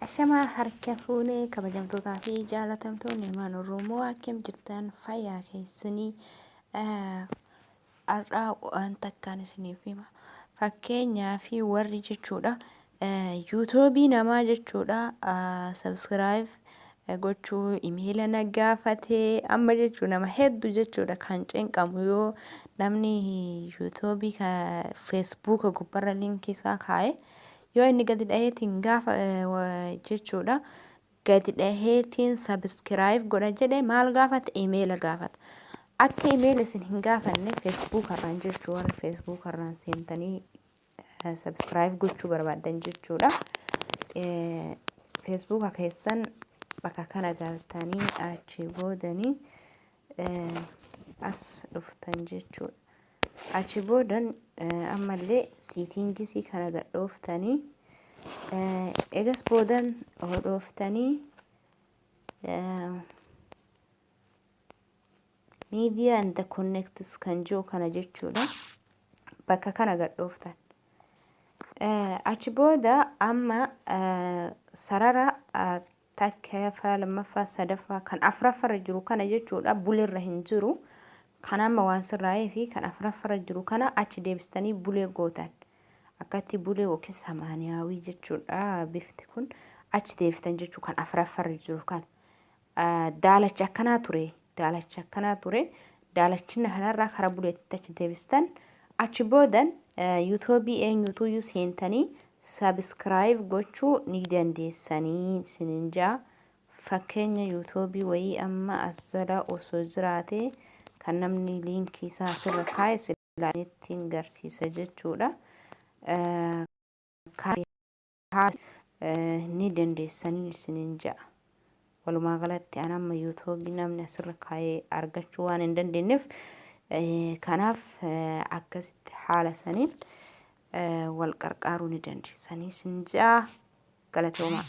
Ashamaa harka fuunee kabajamtootaa fi jaalatamtoonni ilmaan Oromoo, akkam jirtan? Fayyaa keessanii? Har'aa waan takkaan isiniif hima. Fakkeenyaa fi warri jechuudha YouTubeii namaa jechuudha subscribe gochuu imeela na gaafatee amma jechuu nama hedduu jechuudha kan cinqamu. Yoo namni YouTubeii Facebooka gubbarra linkii isaa kaa'e, yoo inni gadi dhaheetiin gaafa jechuudha gadi dhaheetiin subscribe godha jedhe, maal gaafata? Imeela gaafata. Akka imeela isin hin gaafanne Facebook irraan jechuu, warri Facebook irraan seentanii subscribe gochuu barbaaddan jechuudha. Facebooka keessan bakka kana galtanii achi boodanii as dhuftan jechuudha. Achi boodan ammallee settingsii kana gad dhooftanii, egas boodan hodhooftanii media and the connects kan jiru kana jechuudha. Bakka kana gad dhooftan. Achi booda amma sarara takkaffaa, lammaffaa, sadaffaa, kan afuraffarra jiru kana jechuudha buleerra hin jiru. Kan amma waan sirraa'ee fi kan afuraffarra jiru kana achi deebistanii bulee gootan. Akkatti bulee yookiin samaaniyaawii jechuudha, bifti kun achi deebiftan jechuu kan afuraffarra jiru kana. Daalacha akkanaa ture. Daalacha akkanaa ture. Daalachina kanarraa karaa buleetti achi deebistan. Achi boodan YouTubeii eenyutuyyuu seentanii subscribe gochuu ni dandeessanii isinin jaa. Fakkeenya YouTubeii wayii amma as jala osoo jiraate, kan namni linkii isaa asirra kaa'e, silaa isinitti garsiisa jechuudha. Ni dandeessanii isinin ja'a. Walumaa galatti an amma YouTubeii namni asirra kaa'ee argachuu waan hin dandeenyeef, kanaaf akkasitti haala saniin wal qarqaaruu ni dandeessanii isin ja'a. Galatoomaa.